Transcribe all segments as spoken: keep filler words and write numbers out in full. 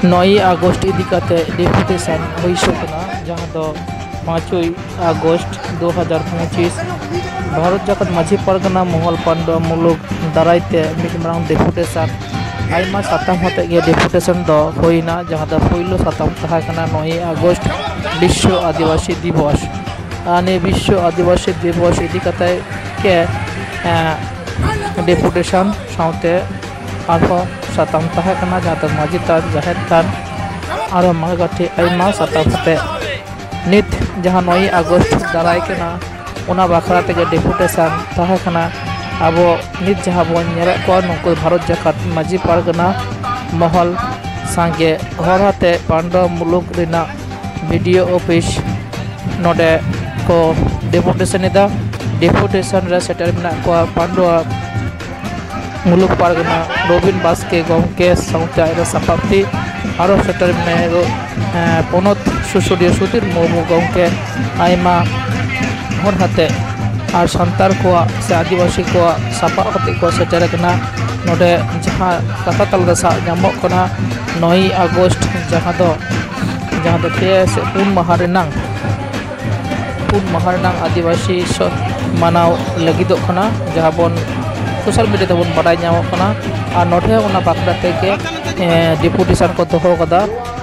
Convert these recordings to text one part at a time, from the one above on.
ᱱᱚᱭᱮ ᱟᱜᱚᱥᱴ ᱤᱫᱤ ᱠᱟᱛᱮ ᱰᱮᱯᱩᱴᱮᱥᱚᱱ ᱦᱩᱭ ᱦᱚᱪᱚ ᱠᱟᱱᱟ, ᱡᱟᱦᱟᱸ ᱫᱚ ᱯᱟᱸᱪᱚᱭ ᱟᱜᱚᱥᱴ ᱫᱩ ᱦᱟᱡᱟᱨ ᱯᱚᱸᱪᱤᱥ ᱵᱷᱟᱨᱚᱛ ᱡᱟᱠᱟᱛ ᱢᱟᱹᱡᱷᱤ ᱯᱟᱨᱜᱟᱱᱟ ᱢᱚᱦᱚᱞ ᱯᱟᱱᱰᱟ ᱢᱩᱞᱩᱠ ᱫᱟᱨᱟᱭ ᱛᱮ ᱢᱤᱫ ᱢᱟᱨᱟᱝ ᱰᱮᱯᱩᱴᱮᱥᱚᱱ, ᱟᱭᱢᱟ ᱥᱟᱛᱟᱢ ᱦᱚᱛᱮ ᱜᱮ ᱰᱮᱯᱩᱴᱮᱥᱚᱱ ᱫᱚ ᱦᱩᱭᱱᱟ, ᱡᱟᱦᱟᱸ ᱫᱚ ᱯᱳᱭᱞᱳ ᱥᱟᱛᱟᱢ ᱛᱟᱦᱮᱸ ᱠᱟᱱᱟ ᱱᱚᱭᱮ ᱟᱜᱚᱥᱴ ᱵᱤᱥᱥᱚ ᱟᱹᱫᱤᱵᱟᱹᱥᱤ ᱫᱤᱵᱚᱥ᱾ ᱟᱨ ᱱᱤᱭᱟᱹ ᱵᱤᱥᱥᱚ ᱟᱹᱫᱤᱵᱟᱹᱥᱤ ᱫᱤᱵᱚᱥ ᱤᱫᱤ ᱠᱟᱛᱮ ᱜᱮ, ᱮᱸ, ᱰᱮᱯᱩᱴᱮᱥᱚᱱ ᱥᱟᱶᱛᱮ ᱟᱨᱦᱚᱸ ᱥᱟᱛᱟᱢ ᱛᱟᱦᱮᱸ ᱠᱟᱱᱟ, ᱡᱟᱦᱟᱸ ᱫᱚ ᱢᱟᱹᱡᱷᱤ ᱛᱷᱟᱱ, ᱡᱟᱦᱮᱨ ᱛᱷᱟᱱ, ᱟᱨᱦᱚᱸ ᱢᱟᱲᱜᱟᱹᱴᱷᱤ, ᱟᱭᱢᱟ ᱥᱟᱛᱟᱢ ᱠᱟᱛᱮ ᱱᱤᱛ ᱡᱟᱦᱟᱸ ᱱᱚᱭᱮ ᱟᱜᱚᱥᱴ ᱫᱟᱨᱟᱭ ᱠᱟᱱᱟ, ᱚᱱᱟ ᱵᱟᱠᱷᱨᱟ ᱛᱮᱜᱮ ᱰᱮᱯᱩᱴᱮᱥᱚᱱ ᱛᱟᱦᱮᱸ ᱠᱟᱱᱟ᱾ ᱟᱵᱚ ᱱᱤᱛ ᱡᱟᱦᱟᱸ ᱵᱚᱱ ᱧᱮᱞᱮᱫ ᱠᱚᱣᱟ, ᱱᱩᱠᱩ ᱵᱷᱟᱨᱚᱛ ᱡᱟᱠᱟᱛ ᱢᱟᱹᱡᱷᱤ ᱯᱟᱨᱜᱟᱱᱟ ᱢᱚᱦᱚᱞ ᱥᱟᱸᱜᱮ ᱦᱚᱲ ᱟᱛᱮ ᱯᱟᱱᱰᱟ ᱢᱩᱞᱩᱠ ᱨᱮᱱᱟᱜ ᱵᱤ ᱰᱤ ᱳ ᱚᱯᱷᱤᱥ ᱱᱚᱰᱮ ᱠᱚ ᱰᱮᱯᱩᱴᱮᱥᱚᱱ ᱮᱫᱟ᱾ ᱰᱮᱯᱩᱴᱮᱥᱚᱱ ᱨᱮ ᱥᱮᱴᱮᱨ ᱢᱮᱱᱟᱜ ᱠᱚᱣᱟ ᱯᱟᱱᱰᱩᱣᱟ ᱢᱩᱞᱩᱠ ᱯᱟᱨᱜᱟᱱᱟ ᱨᱚᱵᱤᱱ ᱵᱟᱥᱠᱮ ᱜᱚᱢᱠᱮ ᱥᱟᱶᱛᱮ ᱟᱡ ᱨᱮᱱ ᱥᱟᱯᱟᱵ ᱛᱤ, ᱟᱨᱚ ᱥᱮᱴᱮᱨ ᱢᱮᱱᱟᱭᱟ, ᱮᱸ, ᱯᱚᱱᱚᱛ ᱥᱩᱥᱩᱨᱤᱭᱟᱹ ᱥᱩᱫᱷᱤᱨ ᱢᱩᱨᱢᱩ ᱜᱚᱢᱠᱮ, ᱟᱭᱢᱟ ᱦᱚᱲ ᱟᱛᱮ ᱟᱨ ᱥᱟᱱᱛᱟᱲ ᱠᱚᱣᱟᱜ ᱥᱮ ᱟᱹᱫᱤᱵᱟᱹᱥᱤ ᱠᱚᱣᱟᱜ ᱥᱟᱯᱟᱵ ᱠᱟᱛᱮ ᱠᱚ ᱥᱮᱴᱮᱨ ᱟᱠᱟᱱᱟ᱾ ᱱᱚᱰᱮ ᱡᱟᱦᱟᱸ ᱠᱟᱛᱷᱟ ᱛᱟᱞᱟᱛᱮ ᱥᱟᱵ ᱧᱟᱢᱚᱜ ᱠᱟᱱᱟ, ᱱᱚᱭᱮ ᱟᱜᱚᱥᱴ, ᱡᱟᱦᱟᱸ ᱫᱚ, ᱡᱟᱦᱟᱸ ᱫᱚ ᱯᱮ ᱥᱮ ᱯᱩᱱ ᱢᱟᱦᱟ ᱨᱮᱱᱟᱝ, ᱯᱩᱱ ᱢᱟᱦᱟ ᱨᱮᱱᱟᱝ ᱟᱹᱫᱤᱵᱟᱹᱥᱤ ᱥᱚ-, ᱢᱟᱱᱟᱣ ᱞᱟᱹᱜᱤᱫᱚᱜ ᱠᱟᱱᱟ, ᱡᱟᱦᱟᱸ ᱵᱚᱱ ᱥᱳᱥᱟᱞ ᱢᱤᱰᱤᱭᱟ ᱛᱮᱵᱚᱱ ᱵᱟᱰᱟᱭ ᱧᱟᱢᱚᱜ ᱠᱟᱱᱟ᱾ ᱟᱨ ᱱᱚᱰᱮ ᱚᱱᱟ ᱵᱟᱠᱷᱨᱟ ᱛᱮᱜᱮ, ᱮᱸ, ᱰᱮᱯᱩᱴᱮᱥᱚᱱ ᱠᱚ ᱫᱚᱦᱚ ᱠᱟᱫᱟ᱾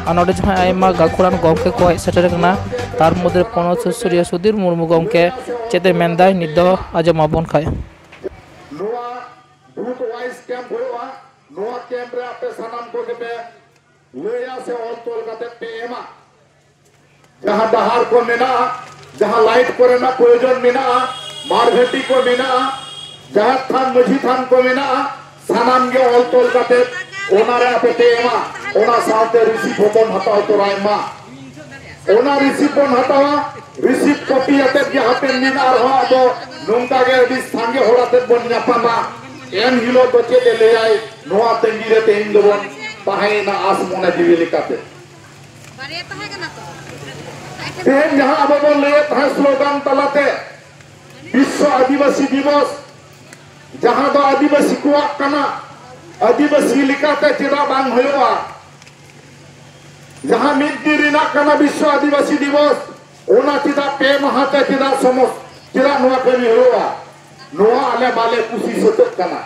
ᱟᱨ ᱱᱚᱰᱮ ᱡᱟᱦᱟᱸᱭ ᱟᱭᱢᱟ ᱜᱟᱹᱠᱷᱩᱲᱟᱱ ᱜᱚᱢᱠᱮ ᱠᱚ ᱦᱮᱡ ᱥᱮᱴᱮᱨ ᱟᱠᱟᱱᱟ, ᱛᱟᱨ ᱢᱚᱫᱽᱫᱷᱮ ᱨᱮ ᱯᱚᱱᱚᱛ ᱥᱩᱥᱟᱹᱨᱤᱭᱟᱹ ᱥᱩᱫᱷᱤᱨ ᱢᱩᱨᱢᱩ ᱜᱚᱢᱠᱮ ᱪᱮᱫ ᱮ ᱢᱮᱱᱫᱟᱭ, ᱱᱤᱛ ᱫᱚ ᱟᱸᱡᱚᱢ ᱟᱵᱚᱱ ᱠᱷᱟᱡ᱾ ᱱᱚᱣᱟ ᱵᱩᱛᱷ ᱣᱟᱭᱤᱡ ᱠᱮᱢᱯ ᱦᱩᱭᱩᱜᱼᱟ᱾ ᱱᱚᱣᱟ ᱠᱮᱢᱯ ᱨᱮ ᱟᱯᱮ ᱥᱟᱱᱟᱢ ᱠᱚᱜᱮ ᱯᱮ ᱞᱟᱹᱭᱟ ᱥᱮ ᱚᱞ ᱛᱚᱞ ᱠᱟᱛᱮ ᱯᱮ ᱮᱢᱟ᱾ ᱡᱟᱦᱟᱸ ᱰᱟᱦᱟᱨ ᱠᱚ ᱢᱮᱱᱟᱜᱼᱟ, ᱡᱟᱦᱟᱸ ᱞᱟᱭᱤᱴ ᱠᱚᱨᱮᱱᱟᱜ ᱯᱨᱚᱭᱳᱡᱚᱱ ᱢᱮᱱᱟᱜᱼᱟ, ᱢᱟᱨᱵᱷᱮᱴᱤ ᱠᱚ ᱢᱮᱱᱟᱜᱼᱟ, ᱡᱟᱦᱮᱨ ᱛᱷᱟᱱ ᱢᱟᱹᱡᱷᱤ ᱛᱷᱟᱱ ᱠᱚ ᱢᱮᱱᱟᱜᱼᱟ, ᱥᱟᱱᱟᱢ ᱜᱮ ᱚᱞ ᱛᱚᱞ ᱠᱟᱛᱮ ᱚᱱᱟ ᱨᱮ ᱟᱯᱮ ᱯᱮ ᱮᱢᱟ᱾ ᱚᱱᱟ ᱥᱟᱶᱛᱮ ᱨᱤᱥᱤᱯ ᱦᱚᱸᱵᱚᱱ ᱦᱟᱛᱟᱣ ᱛᱚᱨᱟᱭ ᱢᱟ᱾ ᱚᱱᱟ ᱨᱤᱥᱤᱯ ᱵᱚᱱ ᱦᱟᱛᱟᱣᱟ᱾ ᱨᱤᱥᱤᱯ ᱠᱚᱯᱤ ᱟᱛᱮᱫ ᱜᱮ ᱦᱟᱯᱮᱱ ᱫᱤᱱ ᱟᱨᱦᱚᱸ ᱟᱵᱚ ᱱᱚᱝᱠᱟ ᱜᱮ ᱟᱹᱰᱤ ᱥᱟᱸᱜᱮ ᱦᱚᱲ ᱟᱛᱮᱫ ᱵᱚᱱ ᱧᱟᱯᱟᱢᱟ᱾ ᱮᱱ ᱦᱤᱞᱳᱜ ᱫᱚ ᱪᱮᱫ ᱮ ᱞᱟᱹᱭᱟᱭ, ᱱᱚᱣᱟ ᱛᱟᱺᱜᱤ ᱨᱮ ᱛᱮᱦᱮᱧ ᱫᱚᱵᱚᱱ ᱛᱟᱦᱮᱸᱭᱮᱱᱟ ᱟᱥ ᱢᱚᱱᱮ ᱡᱤᱣᱤ ᱞᱮᱠᱟᱛᱮ᱾ ᱵᱟᱨᱭᱟ ᱛᱟᱦᱮᱸ ᱠᱟᱱᱟ ᱛᱚ᱾ ᱛᱮᱦᱮᱧ ᱡᱟᱦᱟᱸ ᱟᱵᱚ ᱵᱚᱱ ᱞᱟᱹᱭᱮᱫ ᱛᱟᱦᱮᱸ ᱥᱞᱳᱜᱟᱱ ᱛᱟᱞᱟᱛᱮ, ᱵᱤᱥᱥᱚ ᱟᱹᱫᱤᱵᱟᱹᱥᱤ ᱫᱤᱵᱚᱥ, ᱡᱟᱦᱟᱸ ᱫᱚ ᱟᱹᱫᱤᱵᱟᱹᱥᱤ ᱠᱚᱣᱟᱜ ᱠᱟᱱᱟ, ᱟᱹᱫᱤᱵᱟᱹᱥᱤ ᱞᱮᱠᱟᱛᱮ ᱪᱮᱫᱟᱜ ᱵᱟᱝ ᱦᱩᱭᱩᱜᱼᱟ? ᱡᱟᱦᱟᱸ ᱢᱤᱫ ᱫᱤᱱ ᱨᱮᱱᱟᱜ ᱠᱟᱱᱟ ᱵᱤᱥᱥᱚ ᱟᱹᱫᱤᱵᱟᱹᱥᱤ ᱫᱤᱵᱚᱥ, ᱚᱱᱟ ᱪᱮᱫᱟᱜ ᱯᱮ ᱢᱟᱦᱟ ᱛᱮ ᱪᱮᱫᱟᱜ ᱥᱚᱢᱚᱥ-, ᱪᱮᱫᱟᱜ ᱱᱚᱣᱟ ᱠᱟᱹᱢᱤ ᱦᱩᱭᱩᱜᱼᱟ? ᱱᱚᱣᱟ ᱟᱞᱮ ᱵᱟᱞᱮ ᱠᱩᱥᱤ ᱥᱟᱹᱛᱟᱹᱜ ᱠᱟᱱᱟ᱾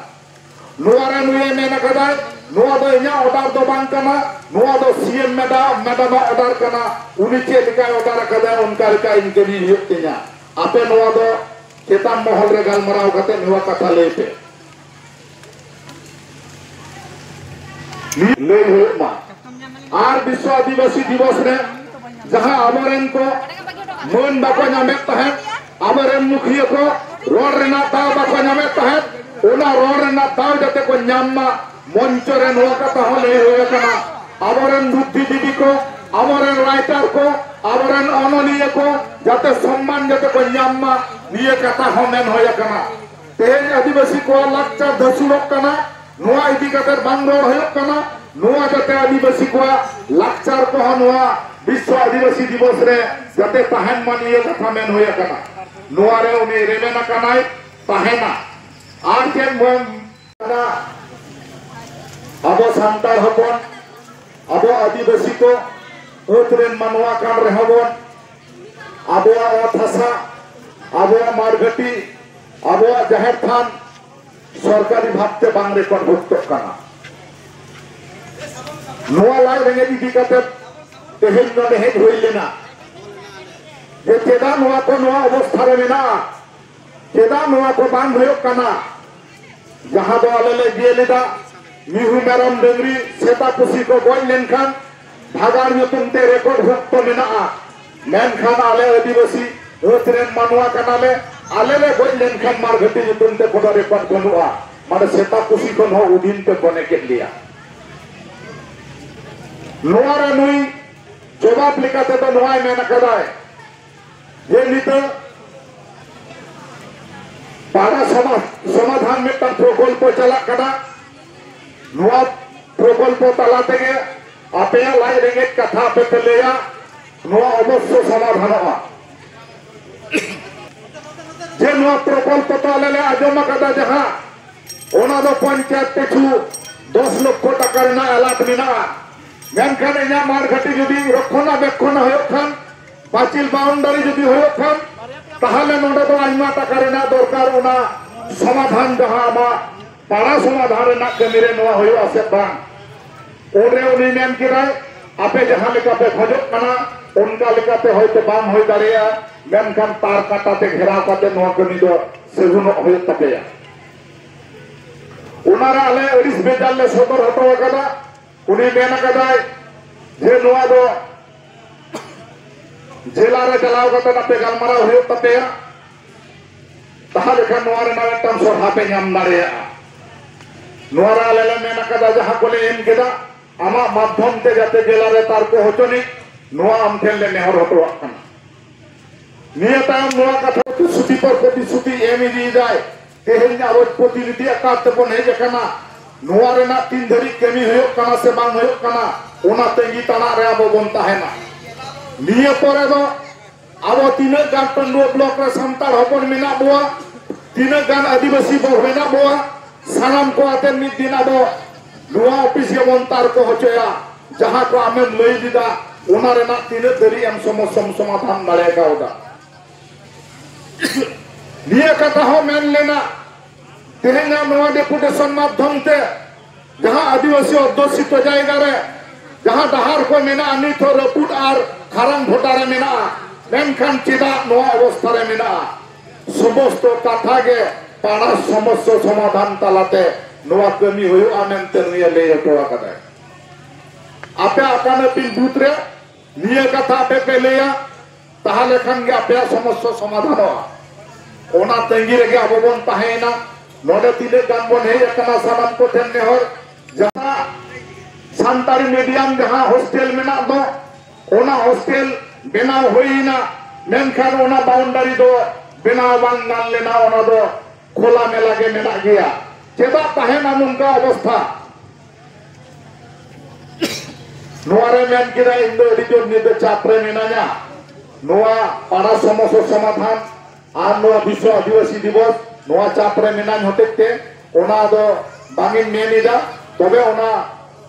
ᱱᱚᱣᱟ ᱨᱮ ᱱᱩᱭᱮ ᱢᱮᱱ ᱟᱠᱟᱫᱟᱭ, ᱱᱚᱣᱟ ᱫᱚ ᱤᱧᱟᱹᱜ order ᱫᱚ ᱵᱟᱝ ᱠᱟᱱᱟ, ᱱᱚᱣᱟ ᱫᱚ C M madam, madam ᱟᱜ order ᱠᱟᱱᱟ᱾ ᱩᱱᱤ ᱪᱮᱫ ᱞᱮᱠᱟᱭ order ᱟᱠᱟᱫᱟ, ᱚᱱᱠᱟ ᱞᱮᱠᱟ ᱤᱧ ᱠᱟᱹᱢᱤ ᱦᱩᱭᱩᱜ ᱛᱤᱧᱟ᱾ ᱟᱯᱮ ᱱᱚᱣᱟ ᱫᱚ ᱪᱮᱛᱟᱱ ᱢᱚᱦᱚᱞ ᱨᱮ ᱜᱟᱞᱢᱟᱨᱟᱣ ᱠᱟᱛᱮ ᱱᱚᱣᱟ ᱠᱟᱛᱷᱟ ᱞᱟᱹᱭ ᱯᱮ᱾ ᱞᱟᱹᱭ ᱦᱩᱭᱩᱜ ᱢᱟ᱾ ᱟᱨ ᱵᱤᱥᱥᱚ ᱟᱹᱫᱤᱵᱟᱹᱥᱤ ᱫᱤᱵᱚᱥ ᱨᱮ ᱡᱟᱦᱟᱸ ᱟᱵᱚᱨᱮᱱ ᱠᱚ ᱢᱟᱹᱱ ᱵᱟᱠᱚ ᱧᱟᱢᱮᱫ ᱛᱟᱦᱮᱸᱫ, ᱟᱵᱚᱨᱮᱱ ᱢᱩᱠᱷᱤᱭᱟᱹ ᱠᱚ ᱨᱚᱲ ᱨᱮᱱᱟᱜ ᱫᱟᱣ ᱵᱟᱠᱚ ᱧᱟᱢᱮᱫ ᱛᱟᱦᱮᱸᱫ, ᱚᱱᱟ ᱨᱚᱲ ᱨᱮᱱᱟᱜ ᱫᱟᱣ ᱡᱟᱛᱮ ᱠᱚ ᱧᱟᱢ ᱢᱟ, ᱢᱚᱧᱪᱚ ᱨᱮ ᱱᱚᱣᱟ ᱠᱟᱛᱷᱟ ᱦᱚᱸ ᱞᱟᱹᱭ ᱦᱩᱭ ᱟᱠᱟᱱᱟ᱾ ᱟᱵᱚᱨᱮᱱ ᱵᱩᱫᱽᱫᱷᱤᱡᱤᱵᱤ ᱠᱚ, ᱟᱵᱚᱨᱮᱱ writer ᱠᱚ, ᱟᱵᱚᱨᱮᱱ ᱚᱱᱚᱞᱤᱭᱟᱹ ᱠᱚ ᱡᱟᱛᱮ ᱥᱚᱢᱢᱟᱱ ᱡᱟᱛᱮ ᱠᱚ ᱧᱟᱢ ᱢᱟ, ᱱᱤᱭᱟᱹ ᱠᱟᱛᱷᱟ ᱦᱚᱸ ᱢᱮᱱ ᱦᱩᱭ ᱟᱠᱟᱱᱟ᱾ ᱛᱮᱦᱮᱧ ᱟᱹᱫᱤᱵᱟᱹᱥᱤ ᱠᱚᱣᱟᱜ ᱞᱟᱠᱪᱟᱨ ᱫᱷᱟᱹᱥᱩᱲᱚᱜ ᱠᱟᱱᱟ, ᱱᱚᱣᱟ ᱤᱫᱤ ᱠᱟᱛᱮ ᱵᱟᱝ ᱨᱚᱲ ᱦᱩᱭᱩᱜ ᱠᱟᱱᱟ᱾ ᱱᱚᱣᱟ ᱡᱟᱛᱮ ᱟᱹᱫᱤᱵᱟᱹᱥᱤ ᱠᱚᱣᱟᱜ ᱞᱟᱠᱪᱟᱨ ᱠᱚᱦᱚᱸ ᱱᱚᱣᱟ ᱵᱤᱥᱥᱚ ᱟᱹᱫᱤᱵᱟᱹᱥᱤ ᱫᱤᱵᱚᱥ ᱨᱮ ᱡᱟᱛᱮ ᱛᱟᱦᱮᱱ ᱢᱟ, ᱱᱤᱭᱟᱹ ᱠᱟᱛᱷᱟ ᱢᱮᱱ ᱦᱩᱭ ᱟᱠᱟᱱᱟ᱾ ᱱᱚᱣᱟ ᱨᱮ ᱩᱱᱤ ᱨᱮᱵᱮᱱ ᱟᱠᱟᱱᱟᱭ, ᱛᱟᱦᱮᱱᱟ᱾ ᱟᱨ ᱪᱮᱫ ᱢᱮᱱ ᱠᱟᱱᱟ? ᱟᱵᱚ ᱥᱟᱱᱛᱟᱲ ᱦᱚᱯᱚᱱ, ᱟᱵᱚ ᱟᱹᱫᱤᱵᱟᱹᱥᱤ ᱠᱚ ᱟᱹᱛ ᱨᱮᱱ ᱢᱟᱱᱣᱟ ᱠᱟᱱ ᱨᱮᱦᱚᱸ ᱵᱚᱱ, ᱟᱵᱚᱣᱟᱜ ᱚᱛ ᱦᱟᱥᱟ, ᱟᱵᱚᱣᱟᱜ ᱢᱟᱲᱜᱷᱟᱹᱴᱤ, ᱟᱵᱚᱣᱟᱜ ᱡᱟᱦᱮᱨ ᱛᱷᱟᱱ ᱥᱚᱨᱠᱟᱨᱤ ᱵᱷᱟᱵᱽᱛᱮ ᱵᱟᱝ record ᱵᱷᱩᱠᱛᱚᱜ ᱠᱟᱱᱟ᱾ ᱱᱚᱣᱟ ᱞᱟᱡ ᱨᱮᱸᱜᱮᱡ ᱤᱫᱤ ᱠᱟᱛᱮ ᱛᱮᱦᱮᱧ ᱱᱚᱰᱮ ᱦᱮᱡ ᱦᱩᱭ ᱞᱮᱱᱟ ᱡᱮ ᱪᱮᱫᱟᱜ ᱱᱚᱣᱟ ᱠᱚ ᱱᱚᱣᱟ ᱚᱵᱚᱥᱛᱷᱟ ᱨᱮ ᱢᱮᱱᱟᱜᱼᱟ, ᱪᱮᱫᱟᱜ ᱱᱚᱣᱟ ᱠᱚ ᱵᱟᱝ ᱦᱩᱭᱩᱜ ᱠᱟᱱᱟ? ᱡᱟᱦᱟᱸ ᱫᱚ ᱟᱞᱮ ᱞᱮ ᱡᱤᱭᱟᱹ ᱞᱮᱫᱟ, ᱢᱤᱦᱩ ᱢᱮᱨᱚᱢ ᱰᱟᱹᱝᱨᱤ ᱥᱮᱛᱟ ᱯᱩᱥᱤ ᱠᱚ ᱜᱚᱡ ᱞᱮᱱᱠᱷᱟᱱ ᱵᱷᱟᱜᱟᱲ ᱧᱩᱛᱩᱢ ᱛᱮ record ᱵᱷᱩᱠᱛᱚ ᱢᱮᱱᱟᱜᱼᱟ, ᱢᱮᱱᱠᱷᱟᱱ ᱟᱞᱮ ᱟᱹᱫᱤᱵᱟᱹᱥᱤ ᱟᱹᱛ ᱨᱮᱱ ᱢᱟᱱᱣᱟ ᱠᱟᱱᱟᱞᱮ, ᱟᱞᱮ ᱞᱮ ᱜᱚᱡ ᱞᱮᱱᱠᱷᱟᱱ ᱢᱟᱲᱜᱷᱟᱹᱴᱤ ᱧᱩᱛᱩᱢ ᱛᱮ ᱠᱳᱱᱳ record ᱵᱟᱹᱱᱩᱜᱼᱟ, ᱢᱟᱱᱮ ᱥᱮᱛᱟ ᱯᱩᱥᱤ ᱠᱷᱚᱱ ᱦᱚᱸ ᱩᱰᱷᱤᱱ ᱯᱮ ᱜᱚᱱᱮ ᱠᱮᱫ ᱞᱮᱭᱟ᱾ ᱱᱚᱣᱟ ᱨᱮ ᱱᱩᱭ ᱡᱚᱵᱟᱵ ᱞᱮᱠᱟ ᱛᱮᱫᱚ ᱱᱚᱣᱟᱭ ᱢᱮᱱ ᱟᱠᱟᱫᱟᱭ, ᱡᱮ ᱱᱤᱛᱚᱜ ᱯᱟᱲᱟ ᱥᱚᱢᱟ-, ᱥᱚᱢᱟᱫᱷᱟᱱ ᱢᱤᱫᱴᱟᱝ ᱯᱨᱚᱠᱚᱞᱯᱚ ᱪᱟᱞᱟᱜ ᱠᱟᱱᱟ᱾ ᱱᱚᱣᱟ ᱯᱨᱚᱠᱚᱞᱯᱚ ᱛᱟᱞᱟ ᱛᱮᱜᱮ ᱟᱯᱮᱭᱟᱜ ᱞᱟᱡ ᱨᱮᱸᱜᱮᱡ ᱠᱟᱛᱷᱟ ᱟᱯᱮ ᱯᱮ ᱞᱟᱹᱭᱟ, ᱱᱚᱣᱟ ᱚᱵᱚᱥᱥᱚ ᱥᱚᱢᱟᱫᱷᱟᱱᱚᱜᱼᱟ᱾ ᱡᱮ ᱱᱚᱣᱟ ᱯᱨᱚᱠᱚᱞᱯᱚ ᱛᱚ ᱟᱞᱮ ᱞᱮ ᱟᱸᱡᱚᱢ ᱟᱠᱟᱫᱟ ᱡᱟᱦᱟᱸ, ᱚᱱᱟ ᱫᱚ ᱯᱚᱧᱪᱟᱭᱮᱛ ᱯᱤᱪᱷᱩ ᱫᱚᱥ ᱞᱚᱠᱠᱷᱚ ᱴᱟᱠᱟ ᱨᱮᱱᱟᱜ ᱟᱞᱟᱴ ᱢᱮᱱᱟᱜᱼᱟ᱾ ᱢᱮᱱᱠᱷᱟᱱ ᱤᱧᱟᱹᱜ ᱢᱟᱲᱜᱷᱟᱴᱤ ᱡᱩᱫᱤ ᱨᱚᱠᱷᱚᱱᱟ ᱵᱮᱠᱷᱚᱱᱟ ᱦᱩᱭᱩᱜ ᱠᱷᱟᱱ, ᱯᱟᱹᱪᱤᱞ boundary ᱡᱩᱫᱤ ᱦᱩᱭᱩᱜ ᱠᱷᱟᱱ, ᱛᱟᱦᱚᱞᱮ ᱱᱚᱰᱮ ᱫᱚ ᱟᱭᱢᱟ ᱴᱟᱠᱟ ᱨᱮᱱᱟᱜ ᱫᱚᱨᱠᱟᱨ᱾ ᱚᱱᱟ ᱥᱚᱢᱟᱫᱷᱟᱱ ᱡᱟᱦᱟᱸ ᱟᱢᱟᱜ ᱯᱟᱲᱟ ᱥᱚᱢᱟᱫᱷᱟᱱ ᱨᱮᱱᱟᱜ ᱠᱟᱹᱢᱤ ᱨᱮ ᱱᱚᱣᱟ ᱦᱩᱭᱩᱜᱼᱟ ᱥᱮ ᱵᱟᱝ? ᱩᱱᱨᱮ ᱩᱱᱤ ᱢᱮᱱ ᱠᱮᱫᱟᱭ, ᱟᱯᱮ ᱡᱟᱦᱟᱸ ᱞᱮᱠᱟ ᱯᱮ ᱠᱷᱚᱡᱚᱜ ᱠᱟᱱᱟ, ᱚᱱᱠᱟ ᱞᱮᱠᱟᱛᱮ ᱦᱚᱭᱛᱚ ᱵᱟᱝ ᱦᱩᱭ ᱫᱟᱲᱮᱭᱟᱜᱼᱟ, ᱢᱮᱱᱠᱷᱟᱱ ᱛᱟᱨ ᱠᱟᱴᱟ ᱛᱮ ᱜᱷᱮᱨᱟᱣ ᱠᱟᱛᱮ ᱱᱚᱣᱟ ᱠᱟᱹᱢᱤ ᱫᱚ ᱥᱟᱹᱜᱩᱱᱚᱜ ᱦᱩᱭᱩᱜ ᱛᱟᱯᱮᱭᱟ᱾ ᱚᱱᱟᱨᱮ ᱟᱞᱮ ᱟᱹᱲᱤᱥ ᱵᱮᱡᱟᱨ ᱞᱮ ᱥᱚᱫᱚᱨ ᱦᱚᱴᱚ ᱟᱠᱟᱫᱟ᱾ ᱩᱱᱤ ᱢᱮᱱ ᱟᱠᱟᱫᱟᱭ ᱡᱮ ᱱᱚᱣᱟ ᱫᱚ ᱡᱮᱞᱟ ᱨᱮ ᱪᱟᱞᱟᱣ ᱠᱟᱛᱮ ᱟᱯᱮ ᱜᱟᱞᱢᱟᱨᱟᱣ ᱦᱩᱭᱩᱜ ᱛᱟᱯᱮᱭᱟ, ᱛᱟᱦᱞᱮ ᱠᱷᱟᱱ ᱱᱚᱣᱟ ᱨᱮᱱᱟᱜ ᱢᱤᱫᱴᱟᱝ ᱥᱚᱨᱦᱟ ᱯᱮ ᱧᱟᱢ ᱫᱟᱲᱮᱭᱟᱜᱼᱟ᱾ ᱱᱚᱣᱟ ᱨᱮ ᱟᱞᱮ ᱞᱮ ᱢᱮᱱ ᱟᱠᱟᱫᱟ, ᱡᱟᱦᱟᱸ ᱠᱚᱞᱮ ᱮᱢ ᱠᱮᱫᱟ, ᱟᱢᱟᱜ ᱢᱟᱫᱽᱫᱷᱚᱢ ᱛᱮ ᱡᱟᱛᱮ ᱡᱮᱞᱟ ᱨᱮ ᱛᱟᱨᱠᱚ ᱦᱚᱪᱚᱱᱤᱡ, ᱱᱚᱣᱟ ᱟᱢ ᱴᱷᱮᱱ ᱞᱮ ᱱᱮᱦᱚᱨ ᱦᱚᱴᱚᱣᱟᱜ ᱠᱟᱱᱟ᱾ ᱱᱤᱭᱟᱹ ᱛᱟᱭᱚᱢ ᱱᱚᱣᱟ ᱠᱟᱛᱷᱟ ᱯᱨᱚᱛᱤᱥᱨᱩᱛᱤ ᱯᱚᱨ ᱯᱨᱚᱛᱤᱥᱨᱩᱛᱤ ᱮᱢ ᱤᱫᱤᱭᱮᱫᱟᱭ᱾ ᱛᱮᱦᱮᱧ ᱟᱵᱚ ᱯᱨᱚᱛᱤᱱᱤᱫᱷᱤ ᱟᱠᱟᱨ ᱛᱮᱵᱚᱱ ᱦᱮᱡ ᱟᱠᱟᱱᱟ᱾ ᱱᱚᱣᱟ ᱨᱮᱱᱟᱜ ᱛᱤᱱ ᱫᱷᱟᱹᱨᱤᱡ ᱠᱟᱹᱢᱤ ᱦᱩᱭᱩᱜ ᱠᱟᱱᱟ ᱥᱮ ᱵᱟᱝ ᱦᱩᱭᱩᱜ ᱠᱟᱱᱟ, ᱚᱱᱟ ᱛᱟᱺᱜᱤ ᱛᱟᱲᱟᱜ ᱨᱮ ᱟᱵᱚ ᱵᱚᱱ ᱛᱟᱦᱮᱱᱟ᱾ ᱱᱤᱭᱟᱹ ᱯᱚᱨᱮ ᱫᱚ ᱟᱵᱚ ᱛᱤᱱᱟᱹᱜ ᱜᱟᱱ ᱴᱟᱺᱰᱩᱣᱟᱹ ᱵᱞᱚᱠ ᱨᱮ ᱥᱟᱱᱛᱟᱲ ᱦᱚᱯᱚᱱ ᱢᱮᱱᱟᱜ ᱵᱚᱣᱟ, ᱛᱤᱱᱟᱹᱜ ᱜᱟᱱ ᱟᱹᱫᱤᱵᱟᱹᱥᱤ ᱵᱚ ᱢᱮᱱᱟᱜ ᱵᱚᱣᱟ, ᱥᱟᱱᱟᱢ ᱠᱚ ᱟᱛᱮ ᱢᱤᱫ ᱫᱤᱱ ᱟᱵᱚ ᱱᱚᱣᱟ ᱚᱯᱷᱤᱥ ᱜᱮᱵᱚᱱ ᱛᱟᱨᱠᱚ ᱦᱚᱪᱚᱭᱟ᱾ ᱡᱟᱦᱟᱸ ᱠᱚ ᱟᱢᱮᱢ ᱞᱟᱹᱭ ᱞᱮᱫᱟ, ᱚᱱᱟ ᱨᱮᱱᱟᱜ ᱛᱤᱱᱟᱹᱜ ᱫᱷᱟᱹᱨᱤᱡ ᱮᱢ ᱥᱚᱢᱚᱥᱥᱟᱢ ᱥᱚᱢᱟᱫᱷᱟᱱ ᱫᱟᱲᱮ ᱠᱟᱣᱫᱟ? ᱱᱤᱭᱟᱹ ᱠᱟᱛᱷᱟ ᱦᱚᱸ ᱢᱮᱱ ᱞᱮᱱᱟ, ᱛᱮᱦᱮᱧᱟᱜ ᱱᱚᱣᱟ ᱰᱮᱯᱩᱴᱮᱥᱚᱱ ᱢᱟᱫᱽᱫᱷᱚᱢ ᱛᱮ ᱡᱟᱦᱟᱸ ᱟᱹᱫᱤᱵᱟᱹᱥᱤ ᱚᱫᱽᱫᱷᱚᱥᱤᱛᱚ ᱡᱟᱭᱜᱟ ᱨᱮ ᱡᱟᱦᱟᱸ ᱰᱟᱦᱟᱨ ᱠᱚ ᱢᱮᱱᱟᱜᱼᱟ, ᱱᱤᱛ ᱦᱚᱸ ᱨᱟᱹᱯᱩᱫ ᱟᱨ ᱠᱷᱟᱨᱟᱝ ᱵᱷᱚᱴᱟ ᱨᱮ ᱢᱮᱱᱟᱜᱼᱟ, ᱢᱮᱱᱠᱷᱟᱱ ᱪᱮᱫᱟᱜ ᱱᱚᱣᱟ ᱚᱵᱚᱥᱛᱷᱟ ᱨᱮ ᱢᱮᱱᱟᱜᱼᱟ? ᱥᱚᱢᱚᱥᱛᱚ ᱠᱟᱛᱷᱟ ᱜᱮ ᱯᱟᱲᱟ ᱥᱚᱢᱚᱥᱥᱟ ᱥᱚᱢᱟᱫᱷᱟᱱ ᱛᱟᱞᱟᱛᱮ ᱱᱚᱣᱟ ᱠᱟᱹᱢᱤ ᱦᱩᱭᱩᱜᱼᱟ ᱢᱮᱱᱛᱮ ᱱᱩᱭᱮ ᱞᱟᱹᱭ ᱦᱚᱴᱚ ᱟᱠᱟᱫᱟᱭ᱾ ᱟᱯᱮ ᱟᱯᱟᱱ ᱟᱹᱯᱤᱱ ᱵᱩᱛᱷ ᱨᱮ ᱱᱤᱭᱟᱹ ᱠᱟᱛᱷᱟ ᱟᱯᱮ ᱯᱮ ᱞᱟᱹᱭᱟ, ᱛᱟᱦᱞᱮ ᱠᱷᱟᱱ ᱜᱮ ᱟᱯᱮᱭᱟᱜ ᱥᱚᱢᱚᱥᱥᱟ ᱥᱚᱢᱟᱫᱷᱟᱱᱚᱜᱼᱟ᱾ ᱚᱱᱟ ᱛᱟᱺᱜᱤ ᱨᱮᱜᱮ ᱟᱵᱚ ᱵᱚᱱ ᱛᱟᱦᱮᱸᱭᱮᱱᱟ᱾ ᱱᱚᱰᱮ ᱛᱤᱱᱟᱹᱜ ᱜᱟᱱ ᱵᱚᱱ ᱦᱮᱡ ᱟᱠᱟᱱᱟ, ᱥᱟᱱᱟᱢ ᱠᱚᱴᱷᱮᱱ ᱱᱮᱦᱚᱨ, ᱡᱟᱦᱟᱸ ᱥᱟᱱᱛᱟᱲᱤ ᱢᱤᱰᱤᱭᱟᱢ ᱡᱟᱦᱟᱸ ᱦᱳᱥᱴᱮᱞ ᱢᱮᱱᱟᱜ ᱫᱚ, ᱚᱱᱟ ᱦᱳᱥᱴᱮᱞ ᱵᱮᱱᱟᱣ ᱦᱩᱭᱮᱱᱟ, ᱢᱮᱱᱠᱷᱟᱱ ᱚᱱᱟ ᱵᱟᱣᱩᱱᱰᱟᱨᱤ ᱫᱚ ᱵᱮᱱᱟᱣ ᱵᱟᱝ ᱜᱟᱱ ᱞᱮᱱᱟ᱾ ᱚᱱᱟ ᱫᱚ ᱠᱷᱳᱞᱟ ᱢᱮᱞᱟ ᱜᱮ ᱢᱮᱱᱟᱜ ᱜᱮᱭᱟ᱾ ᱪᱮᱫᱟᱜ ᱛᱟᱦᱮᱱᱟ ᱱᱚᱝᱠᱟ ᱚᱵᱚᱥᱛᱷᱟ? ᱱᱚᱣᱟ ᱨᱮ ᱢᱮᱱ ᱠᱮᱫᱟ, ᱤᱧ ᱫᱚ ᱟᱹᱰᱤ ᱡᱳᱨ ᱧᱤᱫᱟᱹ ᱪᱟᱯ ᱨᱮ ᱢᱮᱱᱟᱧᱟ᱾ ᱱᱚᱣᱟ ᱯᱟᱲᱟ ᱥᱚᱢᱚᱥᱥᱟ ᱥᱚᱢᱟᱫᱷᱟᱱ ᱟᱨ ᱱᱚᱣᱟ ᱵᱤᱥᱥᱚ ᱟᱹᱫᱤᱵᱟᱹᱥᱤ ᱫᱤᱵᱚᱥ, ᱱᱚᱣᱟ ᱪᱟᱯ ᱨᱮ ᱢᱮᱱᱟᱧ ᱦᱚᱛᱮᱡ ᱛᱮ ᱚᱱᱟ ᱫᱚ ᱵᱟᱝ ᱤᱧ ᱢᱮᱱ ᱮᱫᱟ᱾ ᱛᱚᱵᱮ ᱚᱱᱟ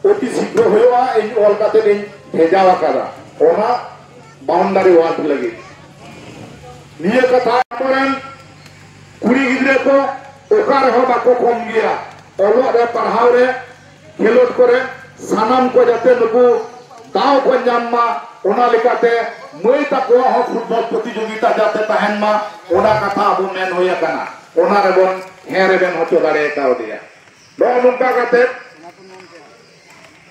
ᱚᱛᱤ ᱥᱤᱜᱽᱨᱚ ᱦᱩᱭᱩᱜᱼᱟ, ᱤᱧ ᱚᱞ ᱠᱟᱛᱮ ᱤᱧ ᱵᱷᱮᱡᱟ ᱟᱠᱟᱫᱟ ᱚᱱᱟ ᱵᱟᱣᱩᱱᱰᱟᱨᱤ ᱣᱟᱞ ᱞᱟᱹᱜᱤᱫ᱾ ᱱᱤᱭᱟᱹ ᱠᱟᱛᱷᱟ ᱟᱵᱚᱨᱮᱱ ᱠᱩᱲᱤ ᱜᱤᱫᱽᱨᱟᱹ ᱠᱚ ᱚᱠᱟ ᱨᱮᱦᱚᱸ ᱵᱟᱠᱚ ᱠᱚᱢ ᱜᱮᱭᱟ, ᱚᱞᱚᱜ ᱨᱮ, ᱯᱟᱲᱦᱟᱣ ᱨᱮ, ᱠᱷᱮᱞᱳᱰ ᱠᱚᱨᱮ, ᱥᱟᱱᱟᱢ ᱠᱚ ᱡᱟᱛᱮ ᱱᱩᱠᱩ ᱫᱟᱣ ᱠᱚ ᱧᱟᱢ ᱢᱟ, ᱚᱱᱟ ᱞᱮᱠᱟᱛᱮ ᱢᱟᱹᱭ ᱛᱟᱠᱚᱣᱟᱜ ᱦᱚᱸ ᱯᱷᱩᱴᱵᱚᱞ ᱯᱨᱚᱛᱤᱡᱳᱜᱤᱛᱟ ᱡᱟᱛᱮ ᱛᱟᱦᱮᱱ ᱢᱟ, ᱚᱱᱟ ᱠᱟᱛᱷᱟ ᱟᱵᱚ ᱢᱮᱱ ᱦᱩᱭ ᱟᱠᱟᱱᱟ᱾ ᱚᱱᱟ ᱨᱮᱵᱚᱱ ᱦᱮᱸ ᱨᱮᱵᱮᱱ ᱦᱚᱪᱚ ᱫᱟᱲᱮ ᱠᱟᱣᱫᱮᱭᱟ᱾ ᱱᱚᱜᱼᱚ ᱱᱚᱝᱠᱟ ᱠᱟᱛᱮ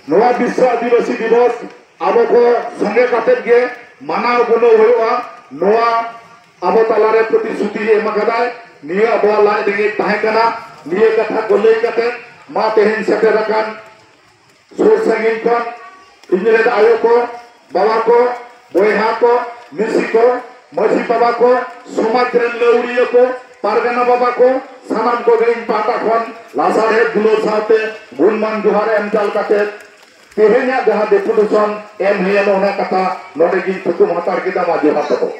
ᱱᱚᱣᱟ ᱵᱤᱥᱥᱚ ᱟᱹᱫᱤᱵᱟᱹᱥᱤ ᱫᱤᱵᱚᱥ ᱟᱵᱚ ᱠᱚ ᱥᱚᱸᱜᱮ ᱠᱟᱛᱮ ᱜᱮ ᱢᱟᱱᱟᱣ ᱜᱩᱱᱟᱹᱣ ᱦᱩᱭᱩᱜᱼᱟ᱾ ᱱᱚᱣᱟ ᱟᱵᱚ ᱛᱟᱞᱟᱨᱮ ᱯᱨᱚᱛᱤᱥᱨᱩᱛᱤ ᱮᱢ ᱟᱠᱟᱫᱟᱭ᱾ ᱱᱤᱭᱟᱹ ᱟᱵᱚᱣᱟᱜ ᱞᱟᱡ ᱨᱮᱸᱜᱮᱡ ᱛᱟᱦᱮᱸ ᱠᱟᱱᱟ᱾ ᱱᱤᱭᱟᱹ ᱠᱟᱛᱷᱟ ᱠᱚ ᱞᱟᱹᱭ ᱠᱟᱛᱮ ᱢᱟ ᱛᱮᱦᱮᱧ ᱥᱮᱴᱮᱨ ᱟᱠᱟᱱ ᱥᱩᱨ ᱥᱟᱺᱜᱤᱧ ᱠᱷᱚᱱ ᱤᱧ ᱨᱮᱱ ᱟᱭᱳ ᱠᱚ, ᱵᱟᱵᱟ ᱠᱚ, ᱵᱚᱭᱦᱟ ᱠᱚ, ᱢᱤᱥᱤ ᱠᱚ, ᱢᱟᱹᱡᱷᱤ ᱵᱟᱵᱟ ᱠᱚ, ᱥᱚᱢᱟᱡᱽ ᱨᱮᱱ ᱞᱟᱹᱣᱲᱤᱭᱟᱹ ᱠᱚ, ᱯᱟᱨᱜᱟᱱᱟ ᱵᱟᱵᱟ ᱠᱚ, ᱥᱟᱱᱟᱢ ᱠᱚᱜᱮ ᱤᱧ ᱯᱟᱦᱴᱟ ᱠᱷᱚᱱ ᱞᱟᱥᱟᱲᱦᱮᱫ ᱫᱩᱞᱟᱹᱲ ᱥᱟᱶᱛᱮ ᱜᱩᱱᱢᱟᱱ ᱡᱚᱦᱟᱨ ᱮᱢ ᱪᱟᱞ ᱠᱟᱛᱮ ᱛᱮᱦᱮᱧᱟᱜ ᱡᱟᱦᱟᱸ ᱰᱮᱯᱩᱴᱮᱥᱚᱱ ᱮᱢ ᱦᱩᱭᱮᱱ, ᱚᱱᱟ ᱠᱟᱛᱷᱟ ᱱᱚᱰᱮ ᱜᱤᱧ ᱛᱷᱩᱠᱩᱢ ᱦᱟᱛᱟᱲ ᱠᱮᱫᱟ᱾ ᱢᱟ ᱡᱚᱦᱟᱨ ᱛᱟᱵᱚ᱾